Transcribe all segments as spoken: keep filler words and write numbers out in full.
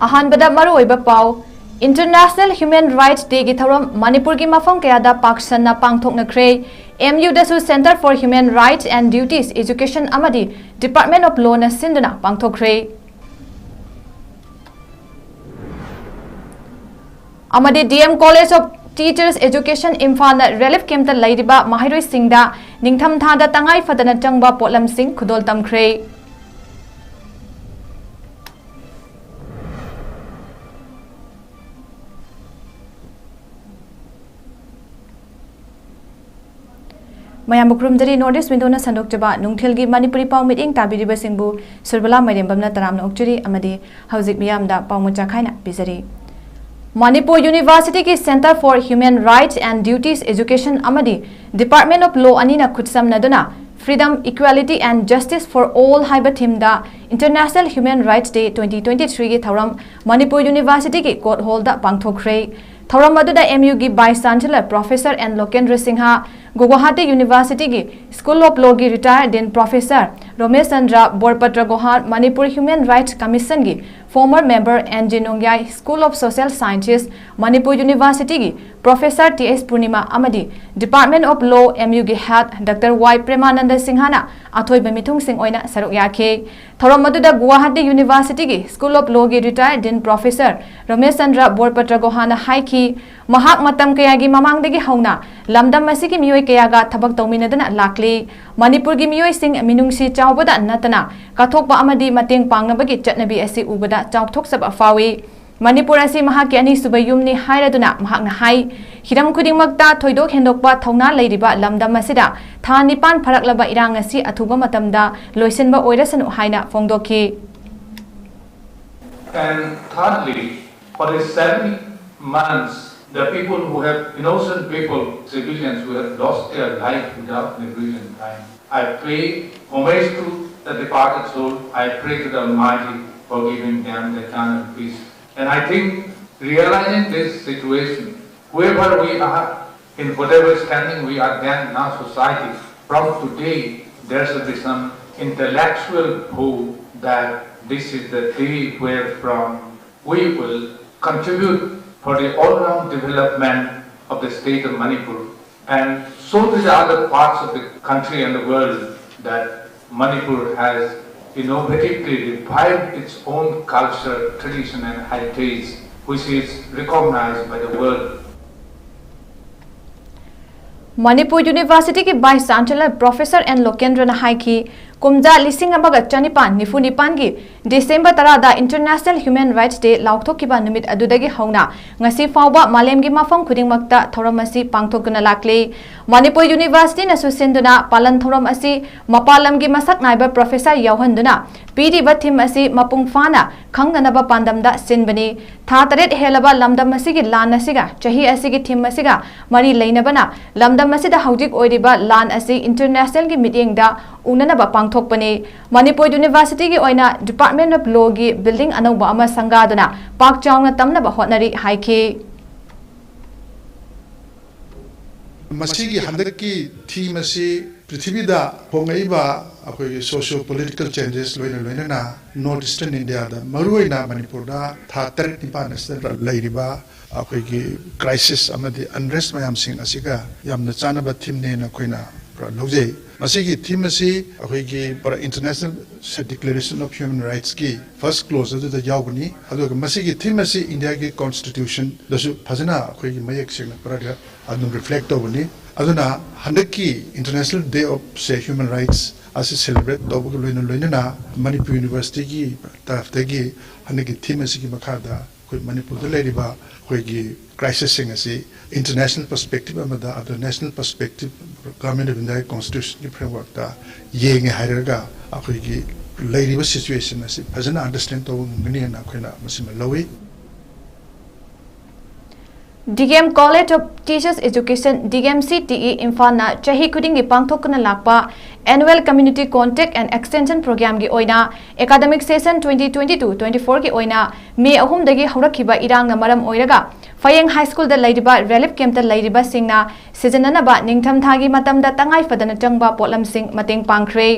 ꯑꯍꯥꯟꯕꯗ ꯃꯔꯨꯑꯣꯏꯕ ꯄꯥꯎ꯫ International Human Rights Day ꯒꯤ ꯊꯧꯔꯝ ꯃꯅꯤꯄꯨꯔꯒꯤ ꯃꯐꯝ ꯀꯌꯥꯗ ꯄꯥꯛ ꯁꯟꯅ ꯄꯥꯡꯊꯣꯛꯅꯈ꯭ꯔꯦ꯫ ꯑꯦꯝ ꯌꯨꯗꯁꯨ Center for Human Rights and Duties Education ꯑꯃꯗꯤ Department of Law ꯅ ꯁꯤꯟꯗꯨꯅ ꯄꯥꯡꯊꯣꯛꯈ꯭ꯔꯦ꯫ ꯑꯃꯗꯤ D M College of Teachers Education ꯏꯝꯐꯥꯜꯅ relief camp ꯇ ꯂꯩꯔꯤꯕ ꯃꯍꯩꯔꯣꯏꯁꯤꯡꯗ ꯅꯤꯡꯊꯝꯊꯥꯗ ꯇꯉꯥꯏ ꯐꯗꯅ ꯆꯪꯕ ꯄꯣꯠꯂꯝꯁꯤꯡ ꯈꯨꯗꯣꯜ ꯇꯝꯈ꯭ꯔꯦ꯫ ꯃꯌꯥꯝꯕꯨ ꯈꯨꯔꯨꯝꯖꯔꯤ꯫ North East Window ꯅ ꯁꯟꯗꯣꯛꯆꯕ ꯅꯨꯡꯊꯤꯜꯒꯤ ꯃꯅꯤꯄꯨꯔꯤ ꯄꯥꯎ ꯃꯤꯠꯌꯦꯡ ꯇꯥꯕꯤꯔꯤꯕꯁꯤꯡꯕꯨ ꯁꯨꯔꯕꯂꯥ ꯃꯥꯏꯔꯦꯝꯕꯝꯅ ꯇꯔꯥꯝꯅ ꯑꯣꯛꯆꯔꯤ ꯑꯃꯗꯤ ꯍꯧꯖꯤꯛ ꯃꯤꯌꯥꯝꯗ ꯄꯥꯎ ꯃꯆꯥ ꯈꯥꯏꯅ ꯄꯤꯖꯔꯤ꯫ ꯃꯅꯤꯄꯨꯔ ꯌꯨꯅꯤꯚꯔꯁꯤꯇꯤꯒꯤ Center for Human Rights and Duties Education ꯑꯃꯗꯤ Department of Law ꯑꯅꯤꯅ ꯈꯨꯠꯁꯝꯅꯗꯨꯅ Freedom, Equality and Justice for All ꯍꯥꯏꯕ theme ꯗ International Human Rights Day twenty twenty-three ꯒꯤ ꯊꯧꯔꯝ ꯃꯅꯤꯄꯨꯔ ꯌꯨꯅꯤꯚꯔꯁꯤꯇꯤꯒꯤ Court Hall ꯗ ꯄꯥꯡꯊꯣꯛꯈ꯭ꯔꯦ꯫ ꯊꯧꯔꯝ ꯑꯗꯨꯗ M U ꯒꯤ Vice Chancellor Professor N ꯂꯣꯀꯦꯟꯗ꯭ꯔ Singh, Guwahati ꯌꯨꯅꯤꯚꯔꯁꯤꯇꯤꯒꯤ School of Law ꯒꯤ retired Dean Professor ꯔꯣꯃꯦꯁ Chandra ꯕꯣꯔꯄꯇ꯭ꯔ ꯒꯣꯍꯥꯟ, Manipur Human Rights Commission ꯒꯤ former member N J ꯅꯣꯡꯌꯥꯏ, School of Social Sciences, Manipur ꯌꯨꯅꯤꯚꯔꯁꯤꯇꯤꯒꯤ Professor T S ꯄꯨꯔꯅꯤꯃꯥ ꯑꯃꯗꯤ Department of Law, M U ꯒꯤ head Doctor Y ꯄ꯭ꯔꯦꯃꯥꯅꯟꯗ ꯁꯤꯡꯍꯅ ꯑꯊꯣꯏꯕ ꯃꯤꯊꯨꯡꯁꯤꯡ ꯑꯣꯏꯅ ꯁꯔꯨꯛ ꯌꯥꯈꯤ꯫ ꯊꯧꯔꯝ ꯑꯗꯨꯗ ꯒꯨꯋꯥꯍꯥꯇꯤ ꯌꯨꯅꯤꯚꯔꯁꯤꯇꯤꯒꯤ School of Law ꯒꯤ retired Dean Professor ꯔꯣꯃꯦꯁ ꯆꯟꯗ꯭ꯔ ꯕꯣꯔꯄꯇ꯭ꯔ ꯒꯣꯍꯥꯟꯅ ꯍꯥꯏꯈꯤ, ꯃꯍꯥꯛ ꯃꯇꯝ ꯀꯌꯥꯒꯤ ꯃꯃꯥꯡꯗꯒꯤ ꯍꯧꯅ ꯂꯝꯗꯝ ꯑꯁꯤꯒꯤ ꯃꯤꯑꯣꯏ ꯀꯌꯥꯒ ꯊꯕꯛ ꯇꯧꯃꯤꯟꯅꯗꯨꯅ ꯂꯥꯛꯂꯤ꯫ ꯃꯅꯤꯄꯨꯔꯒꯤ ꯃꯤꯑꯣꯏꯁꯤꯡ ꯃꯤꯅꯨꯡꯁꯤ ꯆꯥꯎꯕꯗ ꯅꯠꯇꯅ ꯀꯠꯊꯣꯛꯄ ꯑꯃꯗꯤ ꯃꯇꯦꯡ ꯄꯥꯡꯅꯕꯒꯤ ꯆꯠꯅꯕꯤ ꯑꯁꯤ ꯎꯕꯗ ꯆꯥꯎꯊꯣꯛꯆꯕ ꯐꯥꯎꯏ꯫ ꯃꯅꯤꯄꯨꯔ ꯑꯁꯤ ꯃꯍꯥꯛꯀꯤ ꯑꯅꯤꯁꯨꯕ ꯌꯨꯝꯅꯤ ꯍꯥꯏꯔꯗꯨꯅ ꯃꯍꯥꯛꯅ ꯍꯥꯏ, ꯍꯤꯔꯝ ꯈꯨꯗꯤꯡꯃꯛꯇ ꯊꯣꯏꯗꯣꯛ ꯍꯦꯟꯗꯣꯛꯄ ꯊꯧꯅꯥ ꯂꯩꯔꯤꯕ ꯂꯝꯗꯝ ꯑꯁꯤꯗ ꯊꯥ ꯅꯤꯄꯥꯟ ꯐꯥꯔꯛꯂꯕ ꯏꯔꯥꯡ ꯑꯁꯤ ꯑꯊꯨꯕ ꯃꯇꯝꯗ ꯂꯣꯏꯁꯤꯟꯕ ꯑꯣꯏꯔꯁꯅꯨ ꯍꯥꯏꯅ ꯐꯣꯡꯗꯣꯛꯈꯤ꯫ And thirdly, for these seven months, the people who have, innocent people, civilians who have lost their life without negligent crime, I pay homage to the departed soul. I pray to the Almighty for giving them the eternal peace. And I think, realizing this situation, whoever we are, in whatever standing we are then in our society, from today there should be some intellectual pull that this is the day where from We will contribute for the all-round development of the state of Manipur and show to the other parts of the country and the world that Manipur has innovatively revived its own culture, tradition and heritage, which is recognized by the world. Manipur ꯌꯨꯅꯤꯚꯔꯁꯤꯇꯤꯒꯤ vice chancellor professor N ꯂꯣꯀꯦꯟꯗ꯭ꯔꯅ ꯍꯥꯏꯈꯤ, ꯀꯨꯝꯖꯥ ꯂꯤꯁꯤꯡ ꯑꯃꯒ ꯆꯅꯤꯄꯥꯟ ꯅꯤꯐꯨ ꯅꯤꯄꯥꯟꯒꯤ December ꯇꯔꯥꯗ ꯏꯟꯇꯔꯅꯦꯁꯅꯦꯜ ꯍ꯭ꯌꯨꯃꯦꯟ ꯔꯥꯏꯠꯁ ꯗꯦ ꯂꯥꯎꯊꯣꯛꯈꯤꯕ ꯅꯨꯃꯤꯠ ꯑꯗꯨꯗꯒꯤ ꯍꯧꯅ ꯉꯁꯤ ꯐꯥꯎꯕ ꯃꯥꯂꯦꯝꯒꯤ ꯃꯐꯝ ꯈꯨꯗꯤꯡꯃꯛꯇ ꯊꯧꯔꯝ ꯑꯁꯤ ꯄꯥꯡꯊꯣꯛꯇꯨꯅ ꯂꯥꯛꯂꯤ꯫ ꯃꯅꯤꯄꯨꯔ ꯌꯨꯅꯤꯚꯔꯁꯤꯇꯤꯅꯁꯨ ꯁꯤꯟꯗꯨꯅ ꯄꯥꯂꯟ ꯊꯧꯔꯝ ꯑꯁꯤ ꯃꯄꯥꯟ ꯂꯝꯒꯤ ꯃꯁꯛ ꯅꯥꯏꯕ ꯄ꯭ꯔꯣꯐꯦꯁꯔ ꯌꯥꯎꯍꯟꯗꯨꯅ ꯄꯤꯔꯤꯕ ꯊꯤꯝ ꯑꯁꯤ ꯃꯄꯨꯡ ꯐꯥꯅ ꯈꯪꯅꯅꯕ ꯄꯥꯟꯗꯝꯗ ꯁꯤꯟꯕꯅꯤ꯫ ꯊꯥ ꯇꯔꯦꯠ ꯍꯦꯜꯂꯕ ꯂꯝꯗꯝ ꯑꯁꯤꯒꯤ ꯂꯥꯟ ꯑꯁꯤꯒ ꯆꯍꯤ ꯑꯁꯤꯒꯤ ꯊꯤꯝ ꯑꯁꯤꯒ ꯃꯔꯤ ꯂꯩꯅꯕꯅ ꯂꯝꯗꯝ ꯑꯁꯤꯗ ꯍꯧꯖꯤꯛ ꯑꯣꯏꯔꯤꯕ ꯂꯥꯟ ꯑꯁꯤ ꯏꯟꯇꯔꯅꯦꯁꯅꯦꯜꯒꯤ ꯃꯤꯠꯌꯦꯡꯗ ꯎꯅꯅꯕ ꯄꯥꯡꯊꯣꯛꯄꯅꯤ꯫ ꯃꯅꯤꯄꯨꯔ ꯌꯨꯅꯤꯚꯔꯁꯤꯇꯤꯒꯤ ꯑꯣꯏꯅ ꯗꯤꯄꯥꯔꯠꯃꯦꯟ ꯑꯣꯐ ꯂꯣꯒꯤ ꯕꯤꯜꯗꯤꯡ ꯑꯅꯧꯕ ꯑꯃ ꯁꯪꯒꯥꯗꯨꯅ ꯄꯥꯛ ꯆꯥꯎꯅ ꯇꯝꯅꯕ ꯍꯣꯠꯅꯔꯤ ꯍꯥꯏꯈꯤ꯫ ꯃꯁꯤꯒꯤ ꯍꯟꯗꯛꯀꯤ ꯊꯤꯝ ꯑꯁꯤ ꯄ꯭ꯔꯤꯊꯤꯕꯤꯗ ꯍꯣꯡꯂꯛꯏꯕ ꯑꯩꯈꯣꯏꯒꯤ ꯁꯣꯁꯤꯌꯣ ꯄꯣꯂꯤꯇꯤꯀꯦꯜ ꯆꯦꯟꯖꯦꯁ ꯂꯣꯏꯅ ꯂꯣꯏꯅꯅ ꯅꯣꯔꯠ ꯏꯁꯇꯔꯟ ꯏꯟꯗꯤꯌꯥꯗ, ꯃꯔꯨꯑꯣꯏꯅ ꯃꯅꯤꯄꯨꯔꯗ ꯊꯥ ꯇꯔꯦꯠ ꯅꯤꯄꯥꯟ ꯑꯁꯤꯗ ꯂꯩꯔꯤꯕ ꯑꯩꯈꯣꯏꯒꯤ ꯀ꯭ꯔꯥꯏꯁꯤꯁ ꯑꯃꯗꯤ ꯑꯟꯔꯦꯁ ꯃꯌꯥꯝꯁꯤꯡ ꯑꯁꯤꯒ ꯌꯥꯝꯅ ꯆꯥꯟꯅꯕ ꯊꯤꯝꯅꯦꯅ ꯑꯩꯈꯣꯏꯅ ꯂꯧꯖꯩ꯫ ꯃꯁꯤꯒꯤ ꯊꯤꯝ ꯑꯁꯤ ꯑꯩꯈꯣꯏꯒꯤ ꯄꯨꯔꯥ ꯏꯟꯇꯔꯅꯦꯁꯅꯦꯜ ꯗꯤꯀ꯭ꯂꯦꯔꯦꯁꯟ ꯑꯣꯐ ꯍ꯭ꯌꯨꯃꯦꯟ ꯔꯥꯏꯠꯁꯀꯤ ꯐꯥꯔꯁ ꯀ꯭ꯂꯣꯖ ꯑꯗꯨꯗ ꯌꯥꯎꯕꯅꯤ꯫ ꯑꯗꯨꯒ ꯃꯁꯤꯒꯤ ꯊꯤꯝ ꯑꯁꯤ ꯏꯟꯗꯤꯌꯥꯒꯤ ꯀꯣꯟꯁꯇꯤꯇ꯭ꯌꯨꯁꯟꯗꯁꯨ ꯐꯖꯅ ꯑꯩꯈꯣꯏꯒꯤ ꯃꯌꯦꯛ ꯁꯦꯡꯅ ꯄꯨꯔꯥ ꯑꯗꯨꯝ ꯔꯤꯐ꯭ꯂꯦꯛ ꯇꯧꯕꯅꯤ꯫ ꯑꯗꯨꯅ ꯍꯟꯗꯛꯀꯤ international day of say human rights ꯑꯁꯤ ꯁꯦꯂꯦꯕ꯭ꯔꯦꯠ ꯇꯧꯕꯒ ꯂꯣꯏꯅ ꯂꯣꯏꯅꯅ ꯃꯅꯤꯄꯨꯔ ꯌꯨꯅꯤꯚꯔꯁꯤꯇꯤꯒꯤ ꯇꯔꯐꯇꯒꯤ ꯍꯟꯗꯛꯀꯤ ꯊꯤꯝ ꯑꯁꯤꯒꯤ ꯃꯈꯥꯗ ꯑꯩꯈꯣꯏ ꯃꯅꯤꯄꯨꯔꯗ ꯂꯩꯔꯤꯕ ꯑꯩꯈꯣꯏꯒꯤ ꯀ꯭ꯔꯥꯏꯁꯤꯁꯁꯤꯡ ꯑꯁꯤ ꯏꯟꯇꯔꯅꯦꯁꯅꯦꯜ ꯄꯔꯁꯄꯦꯛꯇꯤꯞ ꯑꯃꯗ, ꯑꯗꯨ ꯅꯦꯁꯅꯦꯜ ꯄꯔꯁꯄꯦꯛꯇꯤꯞ ꯒꯚꯔꯟꯃꯦꯟꯠ ꯑꯣꯐ ꯏꯟꯗꯤꯌꯥꯒꯤ ꯀꯣꯟꯁꯇꯤꯇ꯭ꯌꯨꯁꯟꯒꯤ ꯐ꯭ꯔꯦꯝꯋꯥꯔꯛꯇ ꯌꯦꯡꯉꯦ ꯍꯥꯏꯔꯒ ꯑꯩꯈꯣꯏꯒꯤ ꯂꯩꯔꯤꯕ ꯁꯤꯆꯨꯋꯦꯁꯟ ꯑꯁꯤ ꯐꯖꯅ ꯑꯟꯗꯔꯁ꯭ꯇꯦꯟ ꯇꯧꯕ ꯉꯝꯒꯅꯤ ꯍꯥꯏꯅ ꯑꯩꯈꯣꯏꯅ ꯃꯁꯤꯃ ꯂꯧꯏ꯫ D M College of Teachers Education, D M C T E, ꯏꯝꯐꯥꯜꯅ ꯆꯍꯤ ꯈꯨꯗꯤꯡꯒꯤ ꯄꯥꯡꯊꯣꯛꯇꯨꯅ ꯂꯥꯛꯄ Annual Community Contact and Extension Programmeꯒꯤ ꯑꯣꯏꯅ academic session twenty twenty-two twenty-fourꯒꯤ ꯑꯣꯏꯅ ꯃꯦ ꯑꯍꯨꯝꯗꯒꯤ ꯍꯧꯔꯛꯈꯤꯕ ꯏꯔꯥꯡꯅ ꯃꯔꯝ ꯑꯣꯏꯔꯒ ꯐꯌꯦꯡ ꯍꯥꯏ ꯁ꯭ꯀꯨꯜꯗ ꯂꯩꯔꯤꯕ ꯔꯤꯂꯤꯐ ꯀꯦꯝꯞꯇ ꯂꯩꯔꯤꯕꯁꯤꯡꯅ ꯁꯤꯖꯤꯟꯅꯅꯕ ꯅꯤꯡꯊꯝꯊꯥꯒꯤ ꯃꯇꯝꯗ ꯇꯉꯥꯏ ꯐꯗꯅ ꯆꯪꯕ ꯄꯣꯠꯂꯝꯁꯤꯡ ꯃꯇꯦꯡ ꯄꯥꯡꯈ꯭ꯔꯦ꯫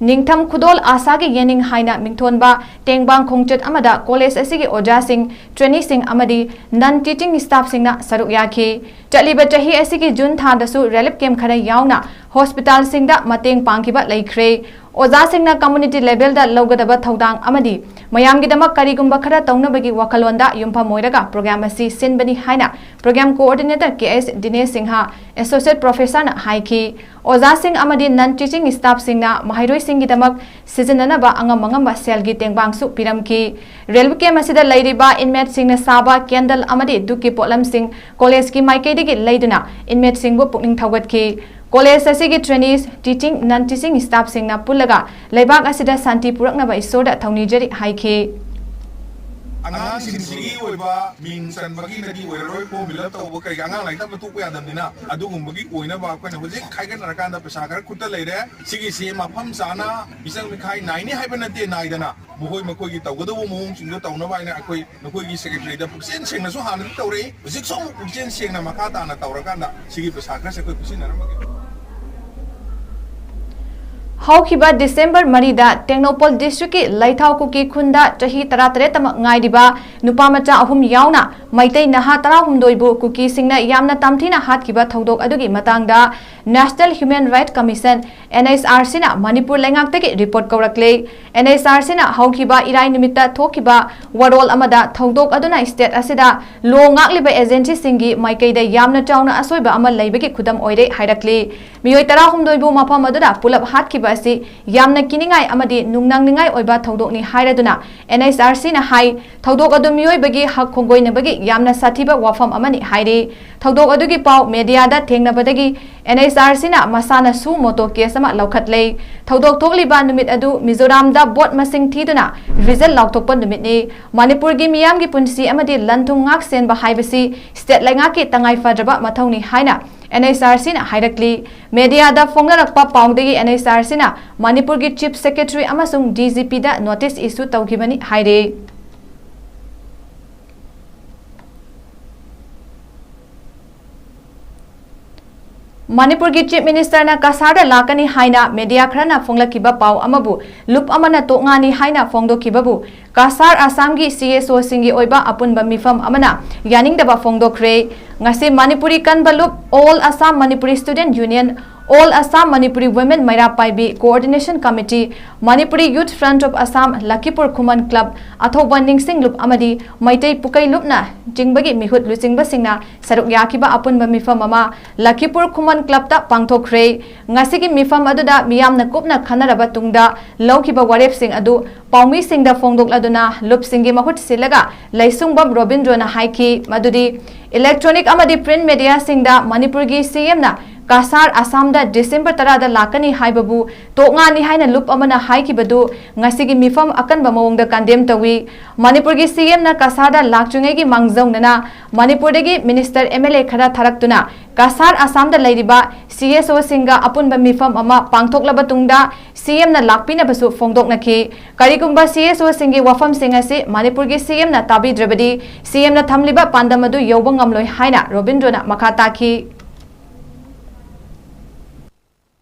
ꯅꯤꯡꯊꯝ ꯈꯨꯗꯣꯜ ꯑꯥꯁꯥꯒꯤ ꯌꯦꯅꯤꯡ ꯍꯥꯏꯅ ꯃꯤꯡꯊꯣꯟꯕ ꯇꯦꯡꯕꯥꯡ ꯈꯣꯡꯆꯠ ꯑꯃꯗ ꯀꯣꯂꯦꯖ ꯑꯁꯤꯒꯤ ꯑꯣꯖꯥꯁꯤꯡ, ꯇ꯭ꯔꯦꯅꯤꯁꯤꯡ ꯑꯃꯗꯤ ꯅꯟ ꯇꯤꯆꯤꯡ ꯁ꯭ꯇꯥꯐꯁꯤꯡꯅ ꯁꯔꯨꯛ ꯌꯥꯈꯤ꯫ ꯆꯠꯂꯤꯕ ꯆꯍꯤ ꯑꯁꯤꯒꯤ ꯖꯨꯟ ꯊꯥꯗꯁꯨ ꯔꯤꯂꯤꯐ ꯀꯦꯝꯞ ꯈꯔ ꯌꯥꯎꯅ ꯍꯣꯁꯄꯤꯇꯥꯜꯁꯤꯡꯗ ꯃꯇꯦꯡ ꯄꯥꯡꯈꯤꯕ ꯂꯩꯈ꯭ꯔꯦ꯫ ꯑꯣꯖꯥꯁꯤꯡꯅ ꯀꯝꯃ꯭ꯌꯨꯅꯤꯇꯤ ꯂꯦꯚꯦꯜꯗ ꯂꯧꯒꯗꯕ ꯊꯧꯗꯥꯡ ꯑꯃꯗꯤ ꯃꯌꯥꯝꯒꯤꯗꯃꯛ ꯀꯔꯤꯒꯨꯝꯕ ꯈꯔ ꯇꯧꯅꯕꯒꯤ ꯋꯥꯈꯜꯂꯣꯟꯗ ꯌꯨꯝꯐꯝ ꯑꯣꯏꯔꯒ ꯄ꯭ꯔꯣꯒ꯭ꯔꯥꯝ ꯑꯁꯤ ꯁꯤꯟꯕꯅꯤ ꯍꯥꯏꯅ ꯄ꯭ꯔꯣꯒ꯭ꯔꯥꯝ ꯀꯣꯑꯣꯔꯗꯤꯅꯦꯇꯔ ꯀꯦ ꯑꯦꯁ ꯗꯤꯅꯦꯁ ꯁꯤꯡꯍ, ꯑꯦꯁꯣꯁꯤꯌꯦꯠ ꯄ꯭ꯔꯣꯐꯦꯁꯔꯅ ꯍꯥꯏꯈꯤ꯫ ꯑꯣꯖꯥꯁꯤꯡ ꯑꯃꯗꯤ ꯅꯟ ꯇꯤꯆꯤꯡ ꯁ꯭ꯇꯥꯐꯁꯤꯡꯅ ꯃꯍꯩꯔꯣꯏꯁꯤꯡꯒꯤꯗꯃꯛ ꯁꯤꯖꯤꯟꯅꯅꯕ ꯑꯉꯝ ꯑꯉꯝꯕ ꯁꯦꯜꯒꯤ ꯇꯦꯡꯕꯥꯡꯁꯨ ꯄꯤꯔꯝꯈꯤ꯫ ꯔꯤꯂꯤꯐ ꯀꯦꯝꯞ ꯑꯁꯤꯗ ꯂꯩꯔꯤꯕ ꯏꯟꯃꯦꯠꯁꯤꯡꯅ ꯁꯥꯕ ꯀꯦꯟꯗꯜ ꯑꯃꯗꯤ ꯙꯨꯞꯀꯤ ꯄꯣꯠꯂꯝꯁꯤꯡ ꯀꯣꯂꯦꯖꯀꯤ ꯃꯥꯏꯀꯩꯗꯒꯤ ꯂꯩꯗꯨꯅ ꯏꯟꯃꯦꯠꯁꯤꯡꯕꯨ ꯄꯨꯛꯅꯤꯡ ꯊꯧꯒꯠꯈꯤ꯫ ꯀꯣꯂꯦꯖ ꯑꯁꯤꯒꯤ ꯇ꯭ꯔꯦꯅꯤꯁ, ꯇꯤꯆꯤꯡ, ꯅꯟ ꯇꯤꯆꯤꯡ ꯁ꯭ꯇꯥꯐꯁꯤꯡꯅ ꯄꯨꯜꯂꯒ ꯂꯩꯕꯥꯛ ꯑꯁꯤꯗ ꯁꯥꯟꯇꯤ ꯄꯨꯔꯛꯅꯕ ꯏꯁꯣꯔꯗ ꯊꯧꯅꯤꯖꯔꯤ ꯍꯥꯏꯈꯤ꯫ ꯑꯉꯥꯡꯁꯤꯡꯁꯤꯒꯤ ꯑꯣꯏꯕ ꯃꯤꯡ ꯆꯟꯕꯒꯤꯗꯗꯤ ꯑꯣꯏꯔꯔꯣꯏ, ꯐꯣꯔꯝ ꯐꯤꯜ ꯑꯞ ꯇꯧꯕ ꯀꯩꯀꯥ ꯑꯉꯥꯡ ꯂꯥꯏꯔꯤꯛ ꯇꯝꯕ ꯇꯣꯛꯄ ꯌꯥꯗꯕꯅꯤꯅ, ꯑꯗꯨꯒꯨꯝꯕꯒꯤ ꯑꯣꯏꯅꯕ ꯑꯩꯈꯣꯏꯅ ꯍꯧꯖꯤꯛ ꯈꯥꯏꯒꯠꯅꯔꯀꯥꯟꯗ ꯄꯩꯁꯥ ꯈꯔ ꯈꯨꯠꯇ ꯂꯩꯔꯦ꯫ ꯁꯤꯒꯤꯁꯤ ꯃꯐꯝ ꯆꯥꯅ ꯃꯤꯆꯪ ꯃꯤꯈꯥꯏ ꯅꯥꯏꯅꯤ ꯍꯥꯏꯕ ꯅꯠꯇꯦ, ꯅꯥꯏꯗꯅ ꯃꯈꯣꯏ ꯃꯈꯣꯏꯒꯤ ꯇꯧꯒꯗꯧꯕ ꯃꯑꯣꯡꯁꯤꯡꯗꯣ ꯇꯧꯅꯕ ꯍꯥꯏꯅ ꯑꯩꯈꯣꯏ ꯅꯈꯣꯏꯒꯤ ꯁꯦꯀ꯭ꯔꯦꯇꯔꯤꯗ ꯄꯨꯛꯆꯦꯜ ꯁꯦꯡꯅꯁꯨ ꯍꯥꯟꯅꯗꯤ ꯇꯧꯔꯛꯏ, ꯍꯧꯖꯤꯛꯁꯨ ꯑꯃꯨꯛ ꯄꯨꯛꯆꯦꯜ ꯁꯦꯡꯅ ꯃꯈꯥ ꯇꯥꯅ ꯇꯧꯔꯀꯥꯟꯗ ꯁꯤꯒꯤ ꯄꯩꯁꯥ ꯈꯔꯁꯦ ꯑꯩꯈꯣꯏ ꯄꯤꯁꯤꯟꯅꯔꯝꯃꯒꯦ꯫ ꯍꯧꯈꯤꯕ ꯗꯤꯁꯦꯝꯕꯔ ꯃꯔꯤꯗ ꯇꯦꯡꯅꯧꯄꯜ ꯗꯤꯁꯇ꯭ꯔꯤꯛꯀꯤ ꯂꯩꯊꯥꯎ ꯀꯨꯀꯤ ꯈꯨꯟꯗ ꯆꯍꯤ ꯇꯔꯥꯇꯔꯦꯠꯇꯃꯛ ꯉꯥꯏꯔꯤꯕ ꯅꯨꯄꯥ ꯃꯆꯥ ꯑꯍꯨꯝ ꯌꯥꯎꯅ ꯃꯩꯇꯩ ꯅꯍꯥ ꯇꯔꯥꯍꯨꯝꯗꯣꯏꯕꯨ ꯀꯨꯀꯤꯁꯤꯡꯅ ꯌꯥꯝꯅ ꯇꯝꯊꯤꯅ ꯍꯥꯠꯈꯤꯕ ꯊꯧꯗꯣꯛ ꯑꯗꯨꯒꯤ ꯃꯇꯥꯡꯗ National Human Rights Commission, N H R C ꯅ ꯃꯅꯤꯄꯨꯔ ꯂꯩꯉꯥꯛꯇꯒꯤ report ꯀꯧꯔꯛꯂꯦ꯫ N H R C ꯅ ꯍꯧꯈꯤꯕ ꯏꯔꯥꯏ ꯅꯨꯃꯤꯠꯇ ꯊꯣꯛꯈꯤꯕ ꯋꯥꯔꯣꯜ ꯑꯃꯗ ꯊꯧꯗꯣꯛ ꯑꯗꯨꯅ ꯁ꯭ꯇꯦꯠ ꯑꯁꯤꯗ ꯂꯣ ꯉꯥꯛꯂꯤꯕ ꯑꯦꯖꯦꯟꯁꯤꯁꯤꯡꯒꯤ ꯃꯥꯏꯀꯩꯗ ꯌꯥꯝꯅ ꯆꯥꯎꯅ ꯑꯁꯣꯏꯕ ꯑꯃ ꯂꯩꯕꯒꯤ ꯈꯨꯗꯝ ꯑꯣꯏꯔꯦ ꯍꯥꯏꯔꯛꯂꯤ꯫ ꯃꯤꯑꯣꯏ ꯇꯔꯥꯍꯨꯝꯗꯣꯏꯕꯨ ꯃꯐꯝ ꯑꯗꯨꯗ ꯄꯨꯂꯞ ꯍꯥꯠꯈꯤꯕ ꯑꯁꯤ ꯌꯥꯝꯅ ꯀꯤꯅꯤꯡꯉꯥꯏ ꯑꯃꯗꯤ ꯅꯨꯡꯅꯥꯡꯅꯤꯡꯉꯥꯏ ꯑꯣꯏꯕ ꯊꯧꯗꯣꯛꯅꯤ ꯍꯥꯏꯔꯗꯨꯅ N H R C ꯅ ꯍꯥꯏ, ꯊꯧꯗꯣꯛ ꯑꯗꯨ ꯃꯤꯑꯣꯏꯕꯒꯤ ꯍꯛ ꯈꯣꯡꯒꯣꯏꯅꯕꯒꯤ ꯌꯥꯝꯅ ꯁꯥꯊꯤꯕ ꯋꯥꯐꯝ ꯑꯃꯅꯤ ꯍꯥꯏꯔꯤ꯫ ꯊꯧꯗꯣꯛ ꯑꯗꯨꯒꯤ ꯄꯥꯎ ꯃꯦꯗꯤꯌꯥꯗ ꯊꯦꯡꯅꯕꯗꯒꯤ N H R C ꯅ ꯃꯁꯥꯅ suo motu case ꯑꯃ ꯂꯧꯈꯠꯂꯦ꯫ ꯊꯧꯗꯣꯛ ꯊꯣꯛꯂꯤꯕ ꯅꯨꯃꯤꯠ ꯑꯗꯨ ꯃꯤꯖꯣꯔꯥꯝꯗ ꯚꯣꯠ ꯃꯁꯤꯡ ꯊꯤꯗꯨꯅ ꯔꯤꯖꯜ ꯂꯥꯎꯊꯣꯛꯄ ꯅꯨꯃꯤꯠꯅꯤ꯫ ꯃꯅꯤꯄꯨꯔꯒꯤ ꯃꯤꯌꯥꯝꯒꯤ ꯄꯨꯟꯁꯤ ꯑꯃꯗꯤ ꯂꯟ ꯊꯨꯝ ꯉꯥꯛ ꯁꯦꯟꯕ ꯍꯥꯏꯕꯁꯤ ꯁ꯭ꯇꯦꯠ ꯂꯩꯉꯥꯛꯀꯤ ꯇꯉꯥꯏ ꯐꯗ꯭ꯔꯕ ꯃꯊꯧꯅꯤ ꯍꯥꯏꯅ N H R C ꯅ ꯍꯥꯏꯔꯛꯂꯤ꯫ ꯃꯦꯗꯤꯌꯥꯗ ꯐꯣꯡꯅꯔꯛꯄ ꯄꯥꯎꯗꯒꯤ N H R C ꯅ ꯃꯅꯤꯄꯨꯔꯒꯤ ꯆꯤꯐ ꯁꯦꯀ꯭ꯔꯦꯇꯔꯤ ꯑꯃꯁꯨꯡ D G P ꯗ ꯅꯣꯇꯤꯁ ꯏꯁꯨ ꯇꯧꯈꯤꯕꯅꯤ ꯍꯥꯏꯔꯤ꯫ ꯃꯅꯤꯄꯨꯔꯒꯤ Chief Minister ꯅ ꯀꯁꯥꯔꯗ ꯂꯥꯛꯀꯅꯤ ꯍꯥꯏꯅ media ꯈꯔꯅ ꯐꯣꯡꯂꯛꯈꯤꯕ ꯄꯥꯎ ꯑꯃꯕꯨ ꯂꯨꯞ ꯑꯃꯅ ꯇꯣꯛꯉꯥꯅꯤ ꯍꯥꯏꯅ ꯐꯣꯡꯗꯣꯛꯈꯤꯕꯕꯨ ꯀꯁꯥꯔ ꯑꯁꯥꯝꯒꯤ C S O ꯁꯤꯡꯒꯤ ꯑꯣꯏꯕ ꯑꯄꯨꯟꯕ ꯃꯤꯐꯝ ꯑꯃꯅ ꯌꯥꯅꯤꯡꯗꯕ ꯐꯣꯡꯗꯣꯛꯈ꯭ꯔꯦ꯫ ꯉꯁꯤ ꯃꯅꯤꯄꯨꯔꯤ ꯀꯟꯕ ꯂꯨꯞ All Assam Manipuri Student Union, All Assam Manipuri Women ꯃꯩꯔꯥ ꯄꯥꯏꯕꯤ Coordination Committee, Manipuri Youth Front of Assam, Lakhipur Khuman Club, ꯑꯊꯧꯕ ꯅꯤꯡꯁꯤꯡ ꯂꯨꯞ ꯑꯃꯗꯤ ꯃꯩꯇꯩ ꯄꯨꯀꯩ ꯂꯨꯞꯅ ꯆꯤꯡꯕꯒꯤ ꯃꯤꯍꯨꯠ ꯂꯨꯆꯤꯡꯕꯁꯤꯡꯅ ꯁꯔꯨꯛ ꯌꯥꯈꯤꯕ ꯑꯄꯨꯟꯕ ꯃꯤꯐꯝ ꯑꯃ ꯂꯈꯤꯄꯨꯔ ꯈꯨꯃꯟ ꯀ꯭ꯂꯕꯇ ꯄꯥꯡꯊꯣꯛꯈ꯭ꯔꯦ꯫ ꯉꯁꯤꯒꯤ ꯃꯤꯐꯝ ꯑꯗꯨꯗ ꯃꯤꯌꯥꯝꯅ ꯀꯨꯞꯅ ꯈꯟꯅꯔꯕ ꯇꯨꯡꯗ ꯂꯧꯈꯤꯕ ꯋꯥꯔꯦꯞꯁꯤꯡ ꯑꯗꯨ ꯄꯥꯎꯃꯤꯁꯤꯡꯗ ꯐꯣꯡꯗꯣꯛꯂꯗꯨꯅ ꯂꯨꯞꯁꯤꯡꯒꯤ ꯃꯍꯨꯠ ꯁꯤꯜꯂꯒ ꯂꯩꯁꯨꯡꯕꯝ ꯔꯣꯕꯤꯟꯗ꯭ꯔꯣꯅ ꯍꯥꯏꯈꯤ ꯃꯗꯨꯗꯤ electronic ꯑꯃꯗꯤ print mediaꯁꯤꯡꯗ ꯃꯅꯤꯄꯨꯔꯒꯤ C M ꯅ ꯀꯁꯥꯔ ꯑꯁꯥꯝꯗ December ꯇꯔꯥꯗ ꯂꯥꯛꯀꯅꯤ ꯍꯥꯏꯕꯕꯨ ꯇꯣꯛꯉꯥꯅꯤ ꯍꯥꯏꯅ ꯂꯨꯞ ꯑꯃꯅ ꯍꯥꯏꯈꯤꯕꯗꯨ ꯉꯁꯤꯒꯤ ꯃꯤꯐꯝ ꯑꯀꯟꯕ ꯃꯑꯣꯡꯗ condemn ꯇꯧꯏ꯫ ꯃꯅꯤꯄꯨꯔꯒꯤ C M ꯅ ꯀꯁꯥꯔꯗ ꯂꯥꯛꯇ꯭ꯔꯤꯉꯩꯒꯤ ꯃꯥꯡꯖꯧꯅꯅ ꯃꯅꯤꯄꯨꯔꯗꯒꯤ minister, M L A ꯈꯔ ꯊꯥꯔꯛꯇꯨꯅ ꯀꯁꯥꯔ ꯑꯁꯥꯝꯗ ꯂꯩꯔꯤꯕ C S O ꯁꯤꯡꯒ ꯑꯄꯨꯟꯕ ꯃꯤꯐꯝ ꯑꯃ ꯄꯥꯡꯊꯣꯛꯂꯕ ꯇꯨꯡꯗ C M ꯅ ꯂꯥꯛꯄꯤꯅꯕꯁꯨ ꯐꯣꯡꯗꯣꯛꯅꯈꯤ꯫ ꯀꯔꯤꯒꯨꯝꯕ C S O ꯁꯤꯡꯒꯤ ꯋꯥꯐꯝꯁꯤꯡ ꯑꯁꯤ ꯃꯅꯤꯄꯨꯔꯒꯤ C M ꯅ ꯇꯥꯕꯤꯗ꯭ꯔꯕꯗꯤ C M ꯅ ꯊꯝꯂꯤꯕ ꯄꯥꯟꯗꯝ ꯑꯗꯨ ꯌꯧꯕ ꯉꯝꯂꯣꯏ ꯍꯥꯏꯅ ꯔꯣꯕꯤꯟꯗ꯭ꯔꯣꯅ ꯃꯈꯥ ꯇꯥꯈꯤ꯫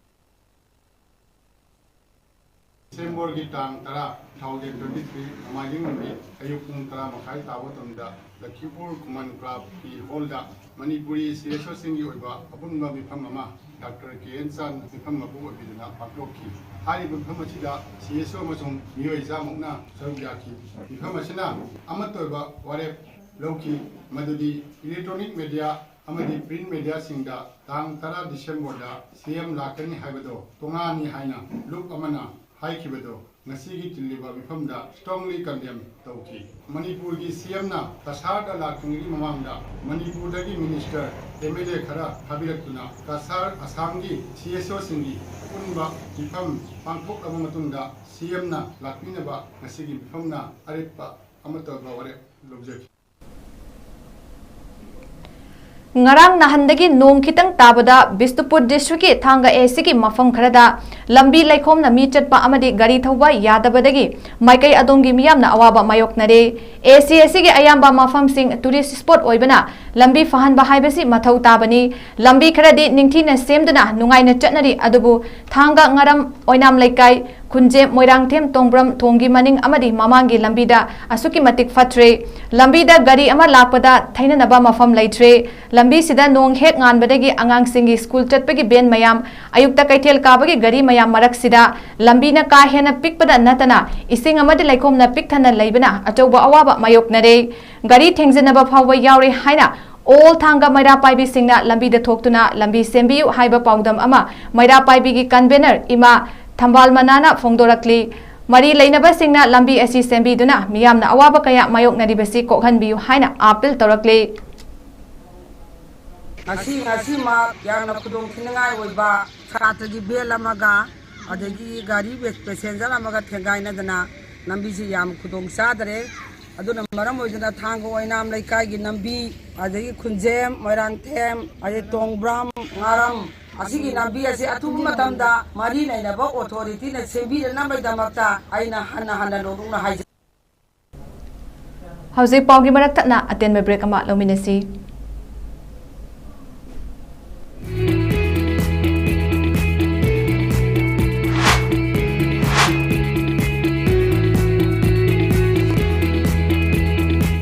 Decemberꯒꯤ ꯇꯥꯡ ꯇꯔꯥ, two thousand twenty three, ꯅꯣꯡꯃꯥꯏꯖꯤꯡ ꯅꯨꯃꯤꯠ ꯑꯌꯨꯛ ꯄꯨꯡ ꯇꯔꯥ ꯃꯈꯥꯏ ꯇꯥꯕ ꯃꯇꯝꯗ ꯂꯈꯤꯄꯨꯔ ꯈꯨꯃꯟ ꯀ꯭ꯂꯕꯀꯤ hallꯗ ꯃꯅꯤꯄꯨꯔꯤ C S O ꯁꯤꯡꯒꯤ ꯑꯣꯏꯕ ꯑꯄꯨꯟꯕ ꯃꯤꯐꯝ ꯑꯃ Doctor K N Chan ꯃꯤꯐꯝ ꯃꯄꯨ ꯑꯣꯏꯕꯤꯗꯨꯅ ꯄꯥꯡꯊꯣꯛꯈꯤ꯫ ꯍꯥꯏꯔꯤꯕ ꯃꯤꯐꯝ ꯑꯁꯤꯗ C S O ꯑꯃꯁꯨꯡ ꯃꯤꯑꯣꯏ ꯆꯥꯝꯃꯨꯛꯅ ꯁꯔꯨꯛ ꯌꯥꯈꯤ꯫ ꯃꯤꯐꯝ ꯑꯁꯤꯅ ꯑꯃꯠꯇ ꯑꯣꯏꯕ ꯋꯥꯔꯦꯞ ꯂꯧꯈꯤ, ꯃꯗꯨꯗꯤ electronic media ꯑꯃꯗꯤ print mediaꯁꯤꯡꯗ ꯇꯥꯡ ꯇꯔꯥ Decemberꯗ C M ꯂꯥꯛꯀꯅꯤ ꯍꯥꯏꯕꯗꯣ ꯇꯣꯉꯥꯅꯤ ꯍꯥꯏꯅ ꯂꯨꯞ ꯑꯃꯅ ꯍꯥꯏꯈꯤꯕꯗꯣ ꯉꯁꯤꯒꯤ ꯆꯤꯜꯂꯤꯕ ꯃꯤꯐꯝꯗ strongly condemn ꯇꯧꯈꯤ꯫ ꯃꯅꯤꯄꯨꯔꯒꯤ C M ꯅ ꯀꯁꯥꯔꯗ ꯂꯥꯛꯇ꯭ꯔꯤꯉꯩꯒꯤ ꯃꯃꯥꯡꯗ ꯃꯅꯤꯄꯨꯔꯗꯒꯤ minister, M L A ꯈꯔ ꯊꯥꯕꯤꯔꯛꯇꯨꯅ ꯀꯁꯥꯔ ꯑꯁꯥꯝꯒꯤ C S O ꯁꯤꯡꯒꯤ ꯑꯄꯨꯟꯕ ꯃꯤꯐꯝ ꯄꯥꯡꯊꯣꯛꯂꯕ ꯃꯇꯨꯡꯗ C M ꯅ ꯂꯥꯛꯄꯤꯅꯕ ꯉꯁꯤꯒꯤ ꯃꯤꯐꯝꯅ ꯑꯔꯦꯞꯄ ꯑꯃꯠꯇ ꯑꯣꯏꯕ ꯋꯥꯔꯦꯞ ꯂꯧꯖꯈꯤ꯫ ꯉꯔꯥꯡ ꯅꯍꯥꯟꯗꯒꯤ ꯅꯣꯡ ꯈꯤꯇꯪ ꯇꯥꯕꯗ ꯕꯤꯁꯅꯨꯄꯨꯔ ꯗꯤꯁꯇ꯭ꯔꯤꯛꯀꯤ ꯊꯥꯡꯒ ꯑꯦ ꯁꯤꯒꯤ ꯃꯐꯝ ꯈꯔꯗ ꯂꯝꯕꯤ ꯂꯩꯈꯣꯝꯅ ꯃꯤ ꯆꯠꯄ ꯑꯃꯗꯤ ꯒꯥꯔꯤ ꯊꯧꯕ ꯌꯥꯗꯕꯗꯒꯤ ꯃꯥꯏꯀꯩ ꯑꯗꯣꯝꯒꯤ ꯃꯤꯌꯥꯝꯅ ꯑꯋꯥꯕ ꯃꯥꯌꯣꯛꯅꯔꯦ꯫ ꯑꯦ ꯁꯤ ꯑꯁꯤꯒꯤ ꯑꯌꯥꯝꯕ ꯃꯐꯝꯁꯤꯡ ꯇꯨꯔꯤꯁ ꯁ꯭ꯄꯣꯠ ꯑꯣꯏꯕꯅ ꯂꯝꯕꯤ ꯐꯍꯟꯕ ꯍꯥꯏꯕꯁꯤ ꯃꯊꯧ ꯇꯥꯕꯅꯤ꯫ ꯂꯝꯕꯤ ꯈꯔꯗꯤ ꯅꯤꯡꯊꯤꯅ ꯁꯦꯝꯗꯨꯅ ꯅꯨꯡꯉꯥꯏꯅ ꯆꯠꯅꯔꯤ, ꯑꯗꯨꯕꯨ ꯊꯥꯡꯒ ꯉꯔꯝ ꯑꯣꯏꯅꯥꯝ ꯂꯩꯀꯥꯏ, ꯈꯨꯟꯖꯦꯝ, ꯃꯣꯏꯔꯥꯡꯊꯦꯝ, ꯇꯣꯡꯕ꯭ꯔꯝ ꯊꯣꯡꯒꯤ ꯃꯅꯤꯡ ꯑꯃꯗꯤ ꯃꯃꯥꯡꯒꯤ ꯂꯝꯕꯤꯗ ꯑꯁꯨꯛꯀꯤ ꯃꯇꯤꯛ ꯐꯠꯇ꯭ꯔꯦ꯫ ꯂꯝꯕꯤꯗ ꯒꯥꯔꯤ ꯑꯃ ꯂꯥꯛꯄꯗ ꯊꯩꯅꯅꯕ ꯃꯐꯝ ꯂꯩꯇ꯭ꯔꯦ꯫ ꯂꯝꯕꯤꯁꯤꯗ ꯅꯣꯡ ꯍꯦꯛ ꯉꯥꯟꯕꯗꯒꯤ ꯑꯉꯥꯡꯁꯤꯡꯒꯤ ꯁ꯭ꯀꯨꯜ ꯆꯠꯄꯒꯤ ꯚꯦꯟ ꯃꯌꯥꯝ, ꯑꯌꯨꯛꯇ ꯀꯩꯊꯦꯜ ꯀꯥꯕꯒꯤ ꯒꯥꯔꯤ ꯃꯌꯥꯝ ꯃꯔꯛꯁꯤꯗ ꯂꯝꯕꯤꯅ ꯀꯥ ꯍꯦꯟꯅ ꯄꯤꯛꯄꯗ ꯅꯠꯇꯅ ꯏꯁꯤꯡ ꯑꯃꯗꯤ ꯂꯩꯈꯣꯝꯅ ꯄꯤꯛ ꯊꯟꯅ ꯂꯩꯕꯅ ꯑꯆꯧꯕ ꯑꯋꯥꯕ ꯃꯥꯌꯣꯛꯅꯔꯦ꯫ ꯒꯥꯔꯤ ꯊꯦꯡꯖꯤꯟꯅꯕ ꯐꯥꯎꯕ ꯌꯥꯎꯔꯦ ꯍꯥꯏꯅ ꯑꯣꯜ ꯊꯥꯡꯒ ꯃꯩꯔꯥ ꯄꯥꯏꯕꯤꯁꯤꯡꯅ ꯂꯝꯕꯤꯗ ꯊꯣꯛꯇꯨꯅ ꯂꯝꯕꯤ ꯁꯦꯝꯕꯤꯌꯨ ꯍꯥꯏꯕ ꯄꯥꯎꯗꯝ ꯑꯃ ꯃꯩꯔꯥ ꯄꯥꯏꯕꯤꯒꯤ ꯀꯟꯚꯦꯅꯔ ꯏꯃꯥ ꯊꯝꯕꯥꯜ ꯃꯅꯥꯅ ꯐꯣꯡꯗꯣꯔꯛꯂꯤ꯫ ꯃꯔꯤ ꯂꯩꯅꯕꯁꯤꯡꯅ ꯂꯝꯕꯤ ꯑꯁꯤ ꯁꯦꯝꯕꯤꯗꯨꯅ ꯃꯤꯌꯥꯝꯅ ꯑꯋꯥꯕ ꯀꯌꯥ ꯃꯥꯌꯣꯛꯅꯔꯤꯕꯁꯤ ꯀꯣꯛꯍꯟꯕꯤꯌꯨ ꯍꯥꯏꯅ ꯑꯥꯄꯤꯜ ꯇꯧꯔꯛꯂꯤ꯫ ꯉꯁꯤ, ꯉꯁꯤꯃꯛ ꯌꯥꯝꯅ ꯈꯨꯗꯣꯡ ꯊꯤꯅꯤꯡꯉꯥꯏ ꯑꯣꯏꯕ ꯁꯥꯇ꯭ꯔꯒꯤ ꯚꯦꯟ ꯑꯃꯒ ꯑꯗꯒꯤ ꯒꯥꯔꯤ ꯄꯦꯁꯦꯟꯖꯔ ꯑꯃꯒ ꯊꯦꯡꯒꯥꯏꯅꯗꯅ ꯂꯝꯕꯤꯁꯤ ꯌꯥꯝ ꯈꯨꯗꯣꯡ ꯆꯥꯗ꯭ꯔꯦ꯫ ꯑꯗꯨꯅ ꯃꯔꯝ ꯑꯣꯏꯗꯨꯅ ꯊꯥꯡꯒ ꯑꯣꯏꯅꯥꯝ ꯂꯩꯀꯥꯏꯒꯤ ꯂꯝꯕꯤ, ꯑꯗꯒꯤ ꯈꯨꯟꯖꯦꯝ, ꯃꯣꯏꯔꯥꯡꯊꯦꯝ, ꯑꯗꯩ ꯇꯣꯡꯕ꯭ꯔꯥꯝ, ꯉꯥꯔꯝ, ꯑꯁꯤꯒꯤ ꯂꯝꯕꯤ ꯑꯁꯤ ꯑꯊꯨꯕ ꯃꯇꯝꯗ ꯃꯔꯤ ꯂꯩꯅꯕ ꯑꯣꯊꯣꯔꯤꯇꯤꯅ ꯁꯦꯝꯕꯤꯔꯅꯕꯒꯤꯗꯃꯛꯇ ꯑꯩꯅ ꯍꯟꯅ ꯍꯟꯅ ꯅꯣꯡꯂꯨꯛꯅ ꯍꯥꯏꯖꯔꯤ꯫ ꯍꯧꯖꯤꯛ ꯄꯥꯎꯒꯤ ꯃꯔꯛ ꯊꯠꯅ ꯑꯇꯦꯟꯕ ꯕ꯭ꯔꯦꯛ ꯑꯃ ꯂꯧꯃꯤꯟꯅꯁꯤ꯫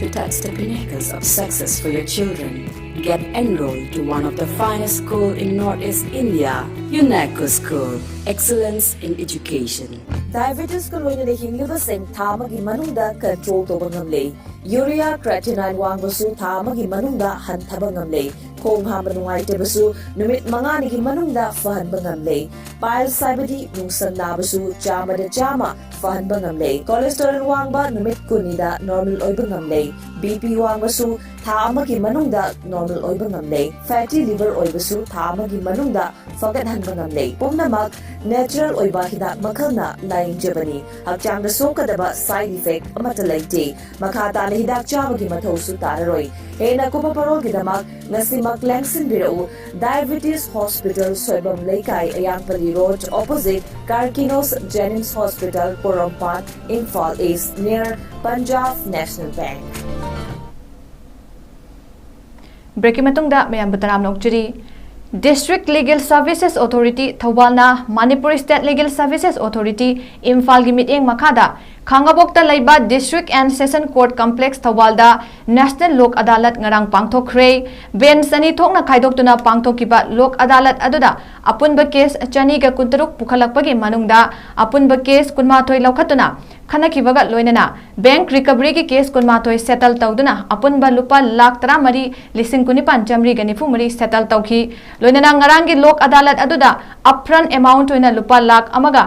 To touch the pinnacles of success for your children, get enrolled to one of the finest school in Northeast India, UNACO School. Excellence in education. Diabetesꯀ ꯂꯣꯏꯅꯅ ꯍꯤꯡꯂꯤꯕꯁꯤꯡ ꯊꯥ ꯑꯃꯒꯤ ꯃꯅꯨꯡꯗ control ꯇꯧꯕ ꯉꯝꯂꯦ꯫ Urea creatinine ꯋꯥꯡꯕꯁꯨ ꯊꯥ ꯑꯃꯒꯤ ꯃꯅꯨꯡꯗ ꯍꯟꯊꯕ ꯉꯝꯂꯦ꯫ ꯈꯣꯡ ꯍꯥꯝꯕ ꯅꯨꯡꯉꯥꯏꯇꯕꯁꯨ ꯅꯨꯃꯤꯠ ꯃꯉꯥꯅꯤꯒꯤ ꯃꯅꯨꯡꯗ ꯐꯍꯟꯕ ꯉꯝꯂꯦ꯫ Piles ꯍꯥꯏꯕꯗꯤ ꯅꯨꯡꯁꯪ ꯅꯥꯕꯁꯨ ꯆꯥꯝꯃꯗ ꯆꯥꯝꯃ ꯐꯍꯟꯕ ꯉꯝꯂꯦ꯫ Cholesterol ꯋꯥꯡꯕ ꯅꯨꯃꯤꯠ ꯀꯨꯟꯅꯤꯗ normal ꯑꯣꯏꯕ ꯉꯝꯂꯦ꯫ BP ꯋꯥꯡꯕꯁꯨ ꯊꯥ ꯑꯃꯒꯤ ꯃꯅꯨꯡꯗ ꯅꯣꯔꯃꯦꯜ ꯑꯣꯏꯕ ꯉꯝꯂꯦ꯫ ꯐꯦꯇꯤ ꯂꯤꯚꯔ ꯑꯣꯏꯕꯁꯨ ꯊꯥ ꯑꯃꯒꯤ ꯃꯅꯨꯡꯗ ꯐꯒꯠꯍꯟꯕ ꯉꯝꯂꯦ꯫ ꯄꯨꯝꯅꯃꯛ ꯅꯦꯆꯔꯦꯜ ꯑꯣꯏꯕ ꯍꯤꯗꯥꯛ ꯃꯈꯜꯅ ꯂꯥꯌꯦꯡꯖꯕꯅꯤ꯫ ꯍꯛꯆꯥꯡꯗ ꯁꯣꯛꯀꯗꯕ ꯁꯥꯏꯗ ꯏꯐꯦꯛ ꯑꯃꯠꯇ ꯂꯩꯇꯦ꯫ ꯃꯈꯥ ꯇꯥꯅ ꯍꯤꯗꯥꯛ ꯆꯥꯕꯒꯤ ꯃꯊꯧꯁꯨ ꯇꯥꯔꯔꯣꯏ꯫ ꯍꯦꯟꯅ ꯀꯨꯞꯄ ꯄꯔꯣꯜꯒꯤꯗꯃꯛ ꯉꯁꯤꯃꯛ ꯂꯦꯡꯁꯤꯟꯕꯤꯔꯛꯎ꯫ ꯗꯥꯏꯕꯦꯇꯤꯁ ꯍꯣꯁꯄꯤꯇꯥꯜ, ꯁꯣꯏꯕꯝ ꯂꯩꯀꯥꯏ, ꯑꯌꯥꯡꯄꯜꯂꯤ ꯔꯣꯗ, ꯑꯣꯄꯣꯖꯤꯠ ꯀꯥꯔꯀꯤꯅꯣꯁ ꯖꯦꯅꯤꯝꯁ ꯍꯣꯁꯄꯤꯇꯥꯜ, ꯄꯣꯔꯣꯝꯄꯥꯠ, ꯏꯝꯐꯥꯜ ꯏꯁ, ꯅꯤꯌꯔ ꯄꯟꯖꯥꯕ ꯅꯦꯁꯅꯦꯜ ꯕꯦꯡꯛ꯫ ꯕ꯭ꯔꯦꯛꯀꯤ ꯃꯇꯨꯡꯗ ꯃꯌꯥꯝꯕꯨ ꯇꯔꯥꯝꯅ ꯑꯣꯛꯆꯔꯤ꯫ District Legal Services Authority ꯊꯧꯕꯥꯜꯅ Manipur State Legal Services Authority ꯏꯝꯐꯥꯜꯒꯤ ꯃꯤꯠꯌꯦꯡ ꯃꯈꯥꯗ ꯈꯥꯡꯉꯕꯣꯛꯇ ꯂꯩꯕ District and Session Court Complex ꯊꯧꯕꯥꯜꯗ National ꯂꯣꯛ ꯑꯗꯥꯂꯠ ꯉꯔꯥꯡ ꯄꯥꯡꯊꯣꯛꯈ꯭ꯔꯦ꯫ ꯕꯦꯟꯆ ꯑꯅꯤ ꯊꯣꯛꯅ ꯈꯥꯏꯗꯣꯛꯇꯨꯅ ꯄꯥꯡꯊꯣꯛꯈꯤꯕ ꯂꯣꯛ ꯑꯗꯥꯂꯠ ꯑꯗꯨꯗ ꯑꯄꯨꯟꯕ ꯀꯦꯁ ꯆꯅꯤꯒ ꯀꯨꯟꯇꯔꯨꯛ ꯄꯨꯈꯠꯂꯛꯄꯒꯤ ꯃꯅꯨꯡꯗ ꯑꯄꯨꯟꯕ ꯀꯦꯁ ꯀꯨꯟꯃꯥꯊꯣꯏ ꯂꯧꯈꯠꯇꯨꯅ ꯈꯟꯅꯈꯤꯕꯒ ꯂꯣꯏꯅꯅ ꯕꯦꯡꯛ ꯔꯤꯀꯚꯔꯤꯒꯤ ꯀꯦꯁ ꯀꯨꯟꯃꯥꯊꯣꯏ ꯁꯦꯇꯜ ꯇꯧꯗꯨꯅ ꯑꯄꯨꯟꯕ ꯂꯨꯄꯥ ꯂꯥꯈ ꯇꯔꯥꯃꯔꯤ ꯂꯤꯁꯤꯡ ꯀꯨꯟꯅꯤꯄꯥꯟ ꯆꯥꯃꯔꯤꯒ ꯅꯤꯐꯨ ꯃꯔꯤ ꯁꯦꯇꯜ ꯇꯧꯈꯤ꯫ ꯂꯣꯏꯅꯅ ꯉꯔꯥꯡꯒꯤ ꯂꯣꯛ ꯑꯗꯥꯂꯠ ꯑꯗꯨꯗ ꯑꯞꯐ꯭ꯔꯟ ꯑꯦꯃꯥꯎꯟꯠ ꯑꯣꯏꯅ ꯂꯨꯄꯥ ꯂꯥꯈ ꯑꯃꯒ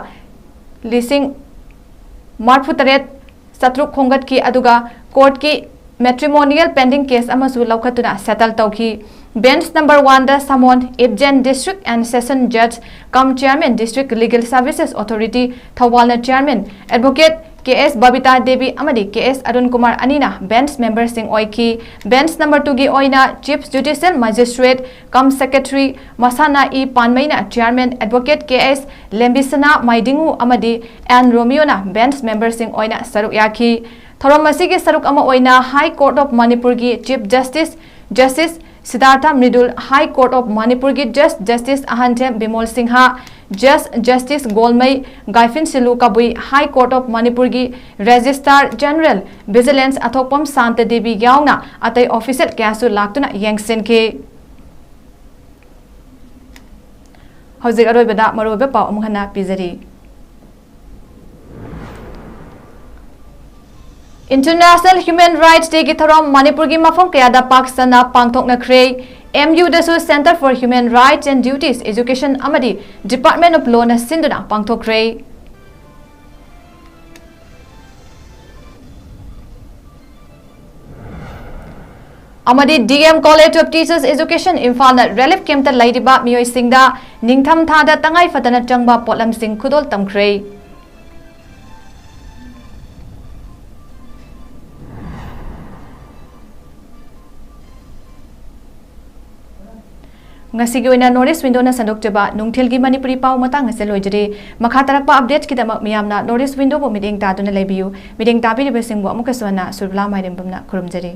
ꯂꯤꯁꯤꯡ ꯃꯔꯤꯐꯨ ꯇꯔꯦꯠ ꯆꯥꯇ꯭ꯔꯨꯛ ꯈꯣꯝꯒꯠꯈꯤ, ꯑꯗꯨꯒ ꯀꯣꯔꯠꯀꯤ ꯃꯦꯇ꯭ꯔꯤꯃꯣꯅꯤꯌꯦꯜ ꯄꯦꯟꯗꯤꯡ ꯀꯦꯁ ꯑꯃꯁꯨ ꯂꯧꯈꯠꯇꯨꯅ ꯁꯦꯇꯜ ꯇꯧꯈꯤ꯫ ꯕꯦꯟꯆ ꯅꯝꯕꯔ ꯋꯥꯟꯗ ꯁꯃꯣꯟ ꯏꯞꯖꯦꯟ District and Session Judge cum Chairman District Legal Services Authority ꯊꯧꯕꯥꯜꯅ chairman advocate K S Babita Devi ꯑꯃꯗꯤ ꯀꯦ ꯑꯦꯁ ꯑꯔꯨꯟ ꯀꯨꯃꯥꯔ ꯑꯅꯤꯅ ꯕꯦꯟꯆ ꯃꯦꯝꯕꯔꯁꯤꯡ ꯑꯣꯏꯈꯤ꯫ ꯕꯦꯟꯆ ꯅꯝꯕꯔ ꯇꯨꯒꯤ ꯑꯣꯏꯅ ꯆꯤꯐ ꯖꯨꯗꯤꯁꯤꯌꯦꯜ ꯃꯦꯖꯤꯁꯇ꯭ꯔꯦꯠ ꯀꯝ ꯁꯦꯀ꯭ꯔꯦꯇꯔꯤ ꯃꯁꯥꯅ ꯏ ꯄꯥꯟꯃꯩꯅ ꯆꯤꯌꯔꯃꯦꯟ ꯑꯦꯗꯚꯣꯀꯦꯠ ꯀꯦ ꯑꯦꯁ ꯂꯦꯝꯕꯤꯁꯅꯥ ꯃꯥꯏꯗꯤꯡꯉꯨ ꯑꯃꯗꯤ ꯑꯦꯟ ꯔꯣꯃꯤꯌꯣꯅ ꯕꯦꯟꯆ ꯃꯦꯝꯕꯔꯁꯤꯡ ꯑꯣꯏꯅ ꯁꯔꯨꯛ ꯌꯥꯈꯤ꯫ ꯊꯧꯔꯝ ꯑꯁꯤꯒꯤ ꯁꯔꯨꯛ ꯑꯃ ꯑꯣꯏꯅ ꯍꯥꯏ ꯀꯣꯔꯠ ꯑꯣꯐ ꯃꯅꯤꯄꯨꯔꯒꯤ chief justice, justice Siddharth Mridul, high court of ꯃꯅꯤꯄꯨꯔꯒꯤ ꯖꯁ, ꯖꯁꯇꯤꯁ ꯑꯍꯟꯊꯦꯝ ꯕꯤꯃꯣꯜ ꯁꯤꯡꯍ, ꯖꯁ, justice Golmei Gaiphulshillu Kabui, high court of ꯃꯅꯤꯄꯨꯔꯒꯤ ꯔꯦꯖꯤꯁꯇ꯭ꯔꯥꯔ ꯖꯦꯅꯔꯦꯜ ꯚꯤꯖꯤꯂꯦꯟꯁ ꯑꯊꯣꯛꯄꯝ ꯁꯥꯟꯇ ꯗꯦꯕꯤ ꯌꯥꯎꯅ ꯑꯇꯩ ꯑꯣꯐꯤꯁꯤꯌꯦꯜ ꯀꯌꯥꯁꯨ ꯂꯥꯛꯇꯨꯅ ꯌꯦꯡꯁꯤꯟꯈꯤ꯫ ꯍꯧꯖꯤꯛ ꯑꯔꯣꯏꯕꯗ ꯃꯔꯨꯑꯣꯏꯕ ꯄꯥꯎ ꯑꯃꯨꯛ ꯍꯟꯅ ꯄꯤꯖꯔꯤ꯫ International Human Rights Day ꯒꯤ ꯊꯧꯔꯝ ꯃꯅꯤꯄꯨꯔꯒꯤ ꯃꯐꯝ ꯀꯌꯥꯗ ꯄꯥꯛ ꯁꯟꯅ ꯄꯥꯡꯊꯣꯛꯅꯈ꯭ꯔꯦ꯫ ꯑꯦꯝ ꯌꯨꯗꯁꯨ Centre for Human Rights and Duties Education ꯑꯃꯗꯤ Department of Law ꯅ ꯁꯤꯟꯗꯨꯅ ꯄꯥꯡꯊꯣꯛꯈ꯭ꯔꯦ꯫ ꯑꯃꯗꯤ D M College of Teachers Education ꯏꯝꯐꯥꯜꯅ relief campꯇ ꯂꯩꯔꯤꯕ ꯃꯤꯑꯣꯏꯁꯤꯡꯗ ꯅꯤꯡꯊꯝ ꯊꯥꯗ ꯇꯉꯥꯏ ꯐꯗꯅ ꯆꯪꯕ ꯄꯣꯠꯂꯝꯁꯤꯡ ꯈꯨꯗꯣꯜ ꯇꯝꯈ꯭ꯔꯦ꯫ ꯉꯁꯤꯒꯤ ꯑꯣꯏꯅ North East Windowꯅ ꯁꯟꯗꯣꯛꯆꯕ ꯅꯨꯡꯊꯤꯜꯒꯤ ꯃꯅꯤꯄꯨꯔꯤ ꯄꯥꯎ ꯃꯇꯥꯡ ꯑꯁꯤ ꯂꯣꯏꯖꯔꯦ꯫ ꯃꯈꯥ ꯇꯥꯔꯛꯄ updateꯀꯤꯗꯃꯛ ꯃꯤꯌꯥꯝꯅ North East Windowꯕꯨ ꯃꯤꯠꯌꯦꯡ ꯇꯥꯗꯨꯅ ꯂꯩꯕꯤꯌꯨ꯫ ꯃꯤꯠꯌꯦꯡ ꯇꯥꯕꯤꯔꯤꯕꯁꯤꯡꯕꯨ ꯑꯃꯨꯛꯀꯁꯨ ꯍꯟꯅ ꯁꯨꯔꯕꯂꯥ ꯃꯥꯏꯔꯦꯝꯕꯝꯅ ꯈꯨꯔꯨꯝꯖꯔꯤ꯫